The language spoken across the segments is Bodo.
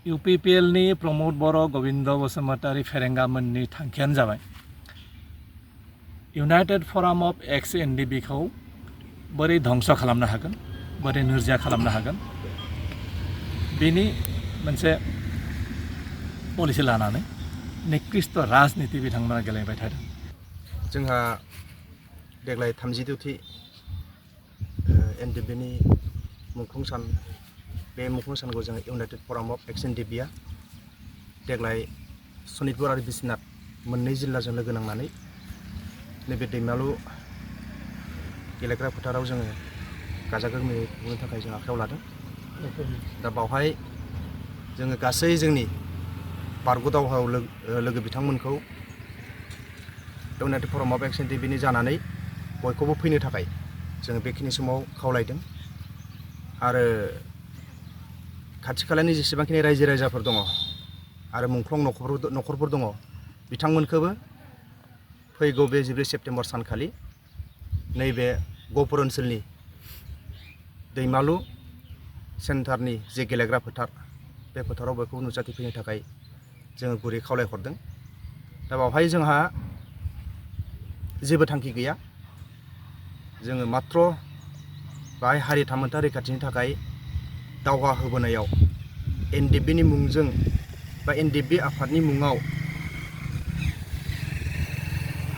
UPPL नि प्रमोद बर' गोविंद बसुमतारी फेरेंगामोननि थांखियानो जाबाय इउनाइटेड फराम अफ एक्स एनडिबि खौ बोरै धंस खालामनो हागोन बोरै नोरजिया खालामनो हागोन बेनि मोनसे पलिसि लानानै निकृष्ट राजनीति बिथांमोना गेलेबाय थादों। जोंहा देग्लाय 32थि एनडिबि नि मुंख्लं सान बे मुंख्लं सानखौ जों इउनाइटेड फराम अफ एक्स एनडिबिआ देग्लाय सनितपुर आरो बिश्वनाथ मोननै जिल्लाजों लोगो नांनानै नैबे दैमालु गेलेग्रा फोथाराव जोङो गाजा गोमजायै खुंनो थाखाय जों आखायाव लादों। दा बावहाय जोङो गासै जोंनि बारग' दावहायाव लोगो बिथांमोनखौ इउनाइटेड फराम अफ एक्स एनडिबि नि जानानै बयखौबो फैनो थाखाय जोङो बेखिनि समाव खावलायदों आरो खाथि खालानि जेसेबांखिनि रायजो राजाफोर दङ आरो मुंख्लं नखरफोर दङ बिथांमोनखौबो फैगौ बे 14 सेप्तेम्बर सानखालि नैबे गहपुर ओनसोलनि दैमालु सेन्टारनि जे गेलेग्रा फोथार बे फोथाराव बयखौबो नुजाथिफैनो थाखाय जोङो गुरै खावलायहरदों। दा बावहाय जोंहा जेबो थांखि गैया। जोङो मात्र बाहाय हारि थामोन्था रैखाथिनि थाखाय दावहा होबोनायाव एनडिबि नि मुंजों बा एनडिबि आफादनि मुङाव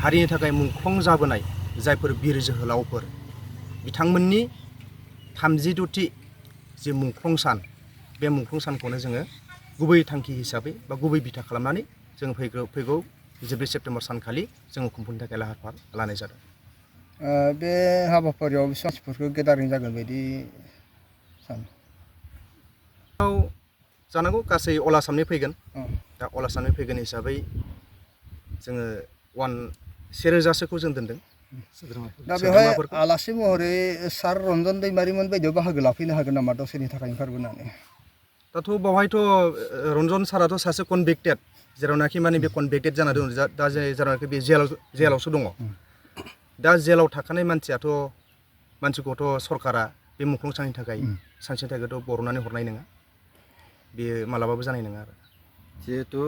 हारिनि थाखाय मुंख्लं जाबोनाय जायफोर बिर जोहोलावफोर बिथांमोननि 32थि जे मुंख्लं सान बे मुंख्लं सानखौनो जोङो गुबै थांखि हिसाबै बा गुबै बिथा खालामनानै जों फैगौ 14 सेप्तेम्बर सानखालि जोङो खुंफुंनो थाखाय लाहार फाहार लानाय जादों। बे हाबाफारियाव मानसिफोरखौ गेदारिं जागोन बायदि सानो जानांगौ गासै अल आसामनि फैगोन। दा अल आसामनि फैगोन हिसाबै जोङो 1000सोखौ जों दोनदों। दा बेवहाय आलासि महरै सार रन्जन दैमारिमोन बायदियाव बाहागो लाफैनो हागोन नामा दसेनि थाखाय ओंखारबोनानै? दाथ' बावहायथ' रन्जन साराथ' सासे कनभिक्टेड जेरावनाखि माने बे कनभिक्टेड जाना दं दा जेरावनाखि बे जेलावसो दङ। दा जेलाव थाखानाय मानसिखौथ' सरकारा बे मुंख्लं साननि थाखाय सानसेनि थाखायथ' बर'नानै हरनाय नङा। बेयो मालाबाबो जानाय नङा आरो जिहेतु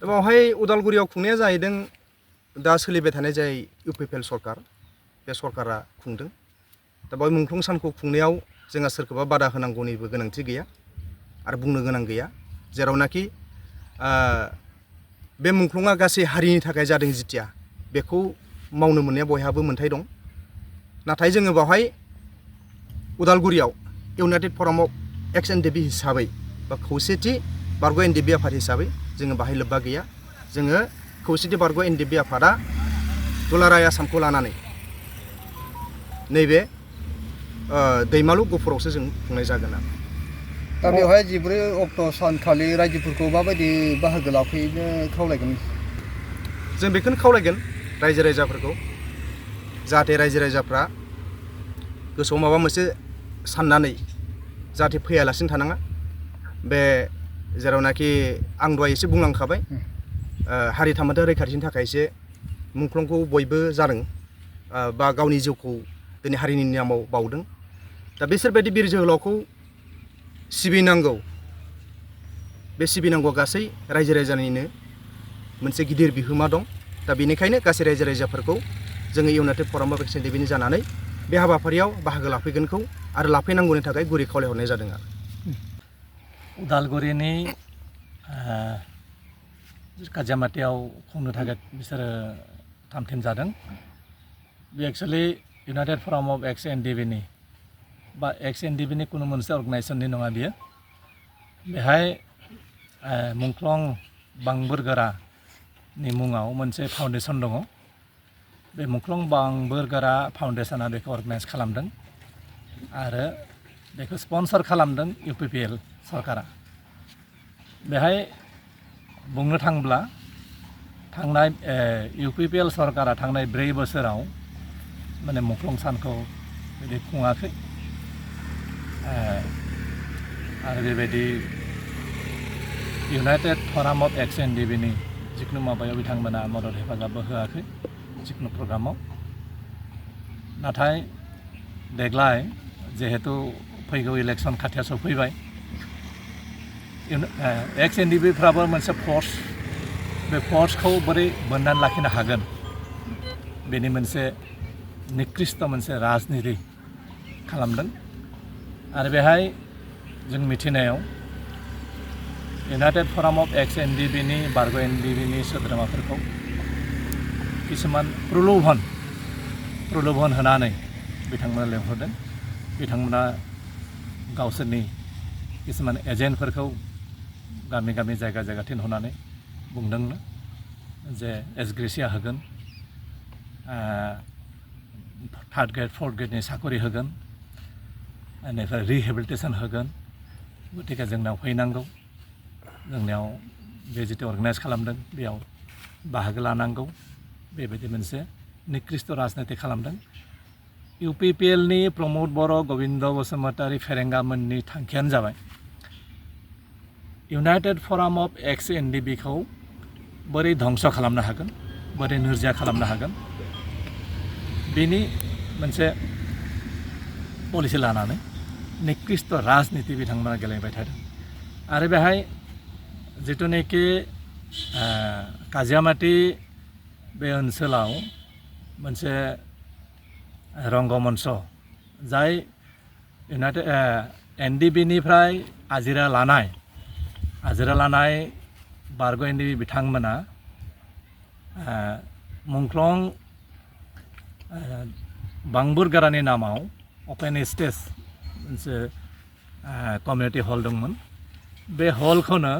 बावहाय उदालगुरियाव खुंनाया जाहैदों दा सोलिबाय थानाय जाय UPPL सरकार बे सरकारा खुंदों। दा बावहाय मुंख्लं सानखौ खुंनायाव जोंहा सोरखौबा बादा होनांगौनिबो गोनांथि गैया आरो बुंनो गोनां गैया। जेरावनाखि बे मुंख्लंआ गासै हारिनि थाखाय जादों जितिया बेखौ मावनो मोननाया बयहाबो मोन्थाय दं। नाथाय जोङो बावहाय उदालगुरियाव इउनाइटेड फराम अफ एक्स एनडिबि हिसाबै बा खौसेथि बारग' एनडिबि आफाद हिसाबै जोङो बाहाय लोब्बा गैया। जोङो खौसेथि बारग' एनडिबि आफादा दुलाराय आसामखौ लानानै नैबे दैमालु गहपुरावसो जों खुंनाय जागोन आरो दा बेवहाय 14 अक्ट' सानखालि रायजोफोरखौ माबायदि बाहागो लाफैनो खावलायगोन? जों बेखौनो खावलायगोन रायजो राजाफोरखौ जाहाथे रायजो राजाफ्रा गोसोआव माबा मोनसे साननानै जाहाथे फैयालासिनो थानाङा। बे जेरावनाखि आं दहाय एसे बुंलांखाबाय हारि थामोन्था रैखाथिनि थाखायसो मुंख्लंखौ बयबो जादों बा गावनि जिउखौ दिनै हारिनि नामाव बावदों। दा बिसोरबायदि बिर जोहोलावखौ सिबिनांगौ बे सिबिनांगौ गासै रायजो राजानिनो मोनसे गिदिर बिहोमा दं। दा बेनिखायनो गासै रायजो राजाफोरखौ जोङो इउनाइटेड फराम अफ एक्स एनडिबि नि जानानै बे हाबाफारियाव बाहागो लाफैगोनखौ आरो लाफैनांगौनि थाखाय गुरै खावलायहरनाय जादों आरो उदालगुरिनि काजियामाटियाव खुंनो थाखाय बिसोरो थामथिम जादों। बे एक्सुवेलि इउनाइटेड फराम अफ एक्स एनडिबि नि बा एक्स एनडिबि नि कुनु मोनसे अर्गेनाइजेसननि नङा बियो। बेहाय मुंख्लं बांबोरगोरानि मुङाव मोनसे फाउन्डेसन दङ। बे मुंख्लं बांबोरगोरा फाउन्डेसना बेखौ अर्गेनाइज खालामदों आरो बेखौ स्पन्सर खालामदों UPPL सरकारा। बेहाय बुंनो थांब्ला थांनाय UPPL सरकारा थांनाय 4 बोसोराव माने मुंख्लं सानखौ बिदि खुङाखै आरो बेबायदि इउनाइटेड फराम अफ एक्स एनडिबि नि जिखुनु माबायाव बिथांमोना मदद हेफाजाबबो होआखै जिखुनु प्रग्रामाव। नाथाय देग्लाय जिहेतु फैगौ इलेक्सन खाथियाव सफैबाय एक्स एन डि बिफ्राबो मोनसे फर्स बे फर्सखौ बोरै बोननानै लाखिनो हागोन बेनि मोनसे निकृष्ट मोनसे राजनिति खालामदों आरो बेहाय जों मिथिनायाव United Forum of ex N D बिनि बारग' एन डि बिनि सोद्रोमाफोरखौ किसुमान प्रलोभन होनानै बिथांमोना लेंहरदों बिथांमोना गावसोरनि किसुमान एजेन्टफोरखौ गामि गामि जायगा जायगा थिनहरनानै बुंदोंनो जे एसग्रेसिया होगोन थार्ड ग्रेड फर्थ ग्रेडनि साकरि होगोन बेनिफ्राय रिहेबिलिटेसन होगोन गतिके जोंनाव फैनांगौ जोंनियाव बे जितु अर्गानाइज खालामदों बेयाव बाहागो लानांगौ बेबायदि मोनसे निकृष्ट राजनिति खालामदों इउपिपिएलनि प्रमद बर' गबिन्द बसुमतारी फेरेंगामोननि थांखियानो जाबाय United Forum of ex N D बिखौ बोरै धंस खालामनो हागोन बोरै नोरजिया खालामनो हागोन बेनि मोनसे पलिसि लानानै निकृष्ट राजनिति बिथांमोना गेलेबाय थादों आरो बेहाय जिथुनाखि काजियामाटी बे ओनसोलाव मोनसे रंगमंच जाय इउनाइटेड एन डि बिनिफ्राय आजिरा लानाय बारग' एन डि बि बिथांमोना मुंख्लं बांबुरगारानि नामाव अपेन स्टेज मोनसे कमिउनिटि हल दंमोन बे हलखौनो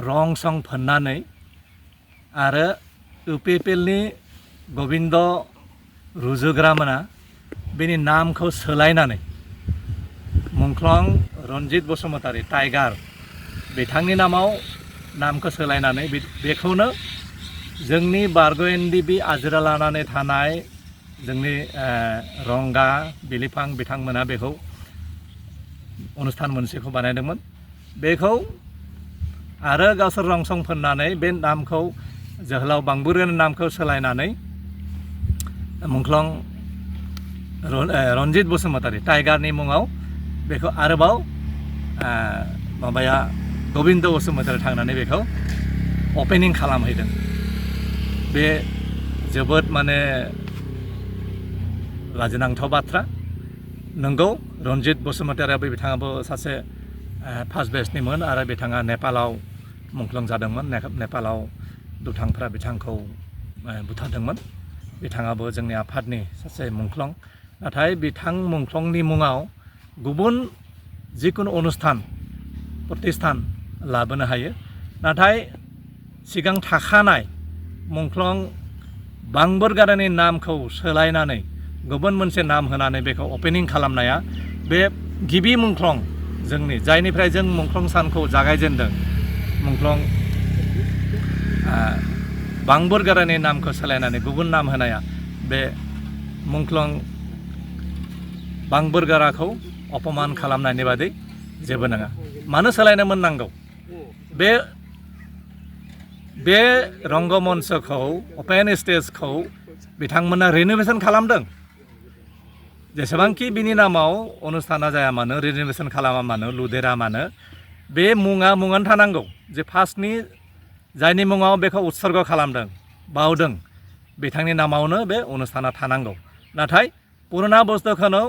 रं सं फोननानै आरो इउपिपिएलनि गबिन्द रुजुग्रामोना बेनि नामखौ सोलायनानै मुंख्लं रन्जित बसुमतारी टाइगार बिथांनि नामाव नामखौ सोलायनानै बेखौनो जोंनि बारग' एन डि बि आजिरा लानानै थानाय जोंनि रंगा बिलिफां बिथांमोना बेखौ अनुस्थान मोनसेखौ बानायदोंमोन बेखौ आरो गावसोर रं सं फोननानै बे नामखौ जोहोलाव बांबुरगारानि नामखौ सोलायनानै मुंख्लं रन्जित बसुमतारी टाइगारनि मुङाव बेखौ आरोबाव गबिन्द बसुमतारी थांनानै बेखौ अपेनिं खालामहैदों बे जोबोद माने लाजिनांथाव बाथ्रा नंगौ रन्जित बसुमतारीयाबो बिथाङाबो सासे फार्स्ट बेचनिमोन आरो बिथाङा नेपालाव मुंख्लं जादोंमोन नेपालाव दुथांफ्रा बिथांखौ बुथारदोंमन बिथाङाबो जोंनि आफादनि सासे मुंख्लं नाथाय बिथां मुंख्लंनि मुङाव गुबुन जिकुनु अनुस्थान प्रतिष्ठान लाबोनो हायो नाथाय सिगां थाखानाय मुंख्लं बांबुरगारानि नामखौ सोलायनानै गुबुन मोनसे नाम होनानै बेखौ अपेनिं खालामनाया बे गिबि मुंख्लं जोंनि जायनिफ्राय जों मुंख्लं सानखौ जागायजेनदों मुंख्लं बांबुरगारानि नामखौ सोलायनानै गुबुन नाम होनाया बे मुंख्लं बांबुरगाराखौ अपमान खालामनायनि बादै जेबो नङा मानो सोलायनो मोननांगौ बे रंगमंचखौ अपेन स्टेजखौ बिथांमोना रिनोभेसन खालामदों जेसेबांखि बिनि नामाव अनुस्थाना जाया मानो रिनोभेसन खालामा मानो लुदेरा मानो बे मुङानो थानांगौ जे फार्स्टनि जायनि मुङाव बेखौ उत्सर्ग खालामदों बावदों बिथांनि नामावनो बे अनुस्थाना थानांगौ नाथाय पुरुना बुस्थुखौनो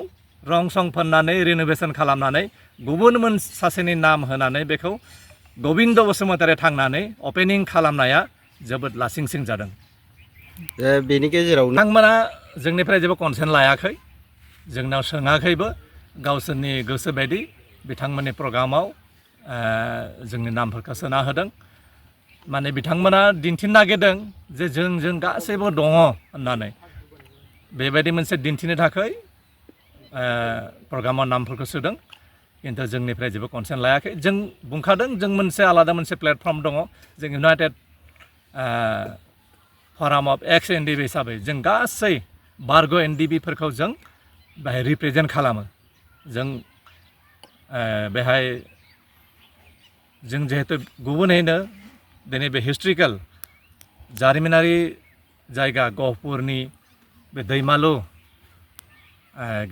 रं सं फोननानै रिनोभेसन खालामनानै गुबुन सासेनि नाम होनानै बेखौ गबिन्द बसुमतारी थांनानै अपेनिं खालामनाया जोबोद लासिंसिं जादों बेनि गेजेराव बिथांमोना जोंनिफ्राय जेबो कनसेन्ट लायाखै जोंनाव सोङाखैबो गावसोरनि गोसो बायदि बिथांमोननि प्रग्रामाव जोंनि नामफोरखौ सोना होदों माने बिथांमोना दिन्थिनो नागिरदों जे जों गासैबो दङ होननानै बेबायदि मोनसे दिन्थिनो थाखाय प्रग्रामाव नामफोरखौ सोदों खिन्थु जोंनिफ्राय जेबो कनसेन्ट लायाखै जों बुंखादों जों मोनसे आलादा मोनसे प्लेटफर्म दङ जों United Forum of ex N D B हिसाबै जों गासै बारग' एन डि बिफोरखौ जों बेहाय रिप्रेजेन्ट खालामो जों बेहाय जों जिहेतु गुबुनैनो दिनै बे हिस्ट्रिकेल जारिमिनारि जायगा गहपुरनि बे दैमालु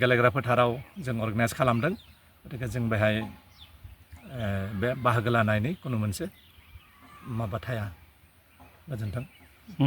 गेलेग्रा फोथाराव जों अर्गानाइज खालामदों गतिके जों बेहाय बे बाहागो लानायनि खुनु मोनसे माबा थाया गोजोन्थों